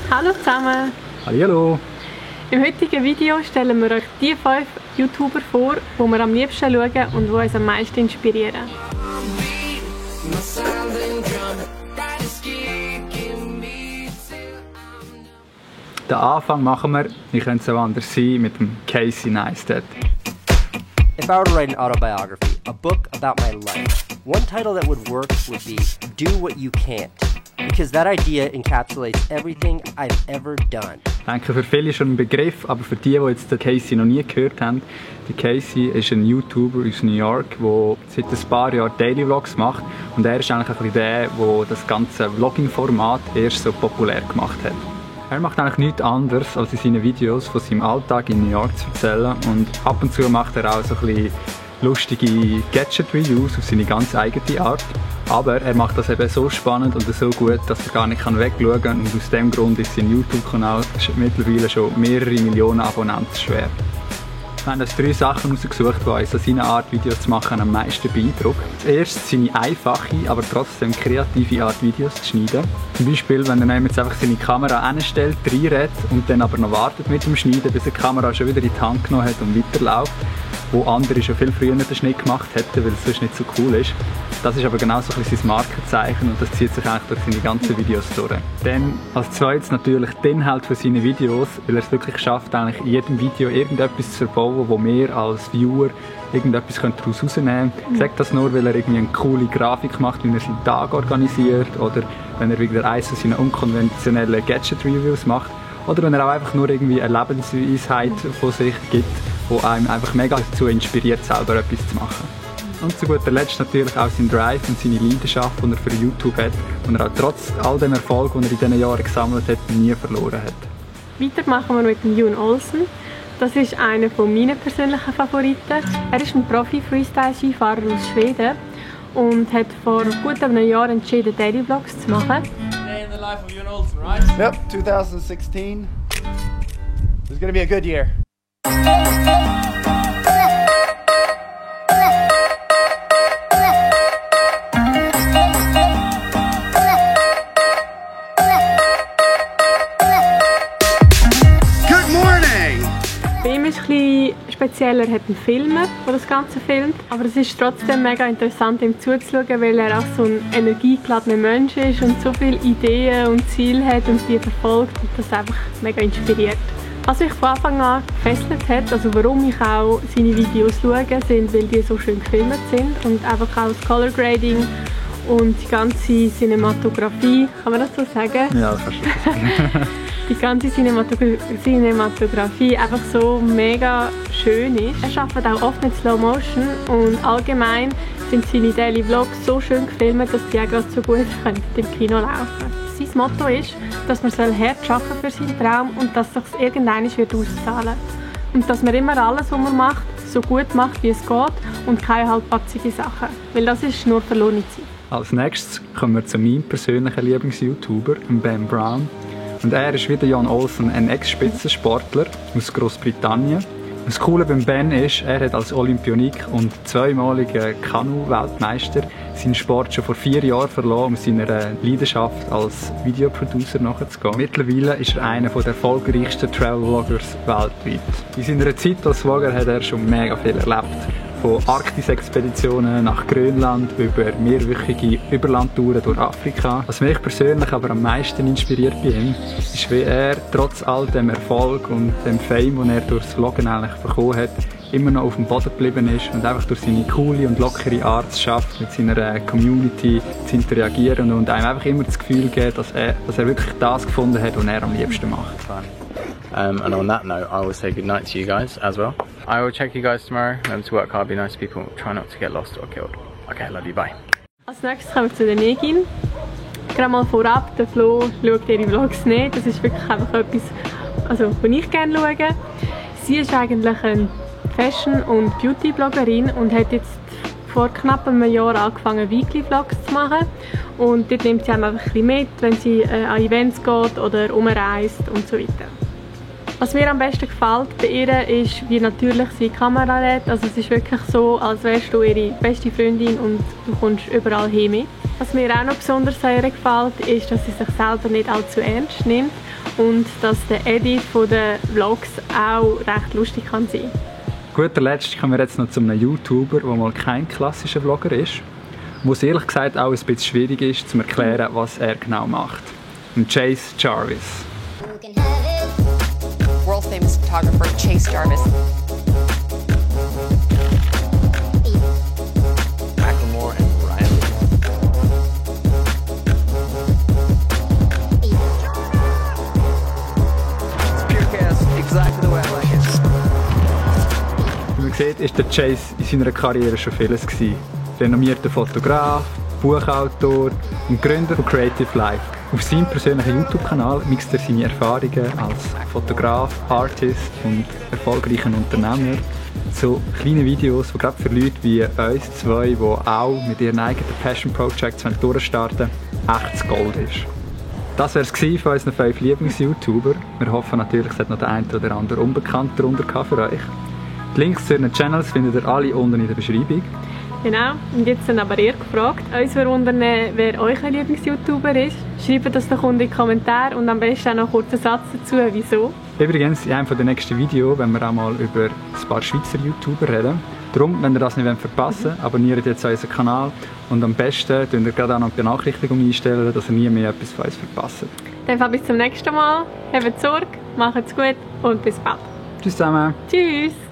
Hallo zusammen! Hallo! Im heutigen Video stellen wir euch die 5 YouTuber vor, die wir am liebsten schauen und die uns am meisten inspirieren. Den Anfang machen wir, wie könnte es auch anders sein, mit dem Casey Neistat. If I were to write an autobiography, a book about my life, one title that would work would be Do What You Can't. Because that idea encapsulates everything I've ever done. Ich denke, für viele schon ein Begriff, aber für die jetzt den Casey noch nie gehört haben, der Casey ist ein YouTuber aus New York, der seit ein paar Jahren Daily Vlogs macht. Und er ist eigentlich ein bisschen der das ganze Vlogging-Format erst so populär gemacht hat. Er macht eigentlich nichts anderes, als in seinen Videos von seinem Alltag in New York zu erzählen. Und ab und zu macht er auch so ein bisschen lustige Gadget-Reviews auf seine ganz eigene Art. Aber er macht das eben so spannend und so gut, dass er gar nicht wegschauen kann. Und aus diesem Grund ist sein YouTube-Kanal mittlerweile schon mehrere Millionen Abonnenten schwer. Wir haben uns 3 Sachen herausgesucht, die uns an seiner Art, Videos zu machen, am meisten beeindrucken. Als erstes seine einfache, aber trotzdem kreative Art, Videos zu schneiden. Zum Beispiel, wenn er jetzt einfach seine Kamera hinstellt, reinredet und dann aber noch wartet mit dem Schneiden, bis die Kamera schon wieder in die Hand genommen hat und weiterläuft. Wo andere schon viel früher den Schnitt gemacht hätten, weil es sonst nicht so cool ist. Das ist aber genau so ein bisschen sein Markenzeichen und das zieht sich eigentlich durch seine ganzen Videos durch. Dann als zweites natürlich der Inhalt von seinen Videos, weil er es wirklich schafft, eigentlich in jedem Video irgendetwas zu verbauen, wo wir als Viewer irgendetwas daraus rausnehmen können. Sagt das nur, weil er irgendwie eine coole Grafik macht, wie er seinen Tag organisiert oder wenn er wieder eins von seinen unkonventionellen Gadget-Reviews macht. Oder wenn er auch einfach nur irgendwie eine Lebensweisheit von sich gibt, die einem einfach mega dazu inspiriert, selber etwas zu machen. Und zu guter Letzt natürlich auch sein Drive und seine Leidenschaft, die er für YouTube hat und er auch trotz all dem Erfolg, den er in diesen Jahren gesammelt hat, nie verloren hat. Weiter machen wir mit dem Jon Olsen. Das ist einer meiner persönlichen Favoriten. Er ist ein Profi-Freestyle-Skifahrer aus Schweden und hat vor gut einem Jahr entschieden, Daily Vlogs zu machen. Day in the life of Jon Olsen, right? Yep, 2016. It's gonna be a good year. Good morning! Bei ihm ist es ein spezieller, er hat einen Filmer, der das Ganze filmt. Aber es ist trotzdem mega interessant, ihm zuzuschauen, weil er auch so ein energiegeladener Mensch ist und so viele Ideen und Ziele hat und die verfolgt und das einfach mega inspiriert. Was mich von Anfang an gefesselt hat, also warum ich auch seine Videos schaue, sind, weil die so schön gefilmt sind und einfach auch das Color Grading und die ganze Cinematografie, kann man das so sagen? Ja, das kannst du sagen. Die ganze Cinematografie einfach so mega schön ist. Er arbeitet auch oft mit Slow Motion und allgemein sind seine Daily Vlogs so schön gefilmt, dass die auch gerade so gut im Kino laufen können. Sein Motto ist, dass man hart arbeiten für seinen Traum und dass es sich irgendwann auszahlen wird. Und dass man immer alles, was man macht, so gut macht, wie es geht und keine halbpatzige Sachen. Weil das ist nur verlorene Zeit. Als nächstes kommen wir zu meinem persönlichen Lieblings-YouTuber, Ben Brown. Und er ist wie Jon Olsen ein Ex-Spitzensportler aus Großbritannien. Das Coole beim Ben ist, er hat als Olympionik und zweimaliger Kanu-Weltmeister seinen Sport schon vor 4 Jahren verloren, um seiner Leidenschaft als Videoproducer nachzugehen. Mittlerweile ist er einer der erfolgreichsten Travel-Vloggers weltweit. In seiner Zeit als Vlogger hat er schon mega viel erlebt. Von Arktis-Expeditionen nach Grönland über mehrwöchige Überlandtouren durch Afrika. Was mich persönlich aber am meisten inspiriert bei ihm, ist, wie er trotz all dem Erfolg und dem Fame, den er durchs Vloggen eigentlich bekommen hat, immer noch auf dem Boden geblieben ist und einfach durch seine coole und lockere Art es schafft, mit seiner Community zu interagieren und einem einfach immer das Gefühl gibt, dass er wirklich das gefunden hat, was er am liebsten macht. And on that note, I will say good night to you guys as well. I will check you guys tomorrow. Remember to work hard, be nice to people, try not to get lost or killed. Okay, love you, bye. Als nächstes kommen wir zu der Negin. Gerade mal vorab, der Flo schaut ihre Vlogs nicht. Das ist wirklich einfach etwas, was ich gerne schaue. Sie ist eigentlich eine Fashion- und Beauty-Bloggerin und hat jetzt vor knapp einem Jahr angefangen, Weekly-Vlogs zu machen. Und dort nimmt sie einfach ein bisschen mit, wenn sie an Events geht oder umreist und so weiter. Was mir am besten gefällt bei ihr ist, wie natürlich sie die Kamera redet. Also es ist wirklich so, als wärst du ihre beste Freundin und du kommst überall hin mit. Was mir auch noch besonders sehr gefällt, ist, dass sie sich selber nicht allzu ernst nimmt und dass der Edit der Vlogs auch recht lustig kann sein. Guter Letzt kommen wir jetzt noch zu einem YouTuber, der mal kein klassischer Vlogger ist, wo es ehrlich gesagt auch ein bisschen schwierig ist, zu erklären, was er genau macht. Chase Jarvis. World famous photographer Chase Jarvis. Macklemore and Riley. It's Purecast, exactly the way I like it. Wie man sieht, ist der Chase in seiner Karriere schon vieles gewesen. Renommierter Fotograf, Buchautor und Gründer von Creative Life. Auf seinem persönlichen YouTube-Kanal mixt er seine Erfahrungen als Fotograf, Artist und erfolgreichen Unternehmer zu kleinen Videos, die gerade für Leute wie uns zwei, die auch mit ihren eigenen Passion Projects durchstarten, echtes Gold ist. Das war es von unseren 5 Lieblings-YouTuber. Wir hoffen natürlich, es hat noch der eine oder andere Unbekannte darunter für euch. Die Links zu ihren Channels findet ihr alle unten in der Beschreibung. Genau, und jetzt sind aber ihr gefragt, uns wundern, wer euer Lieblings-YouTuber ist. Schreibt das doch unten in die Kommentare und am besten auch noch einen kurzen Satz dazu, wieso. Übrigens, in einem der nächsten Videos werden wir auch mal über ein paar Schweizer YouTuber reden. Darum, wenn ihr das nicht verpassen wollt, abonniert jetzt unseren Kanal und am besten könnt ihr gerade auch noch die Benachrichtigung einstellen, dass ihr nie mehr etwas von uns verpasst. Dann bis zum nächsten Mal, habt Sorge, macht's gut und bis bald. Tschüss zusammen. Tschüss.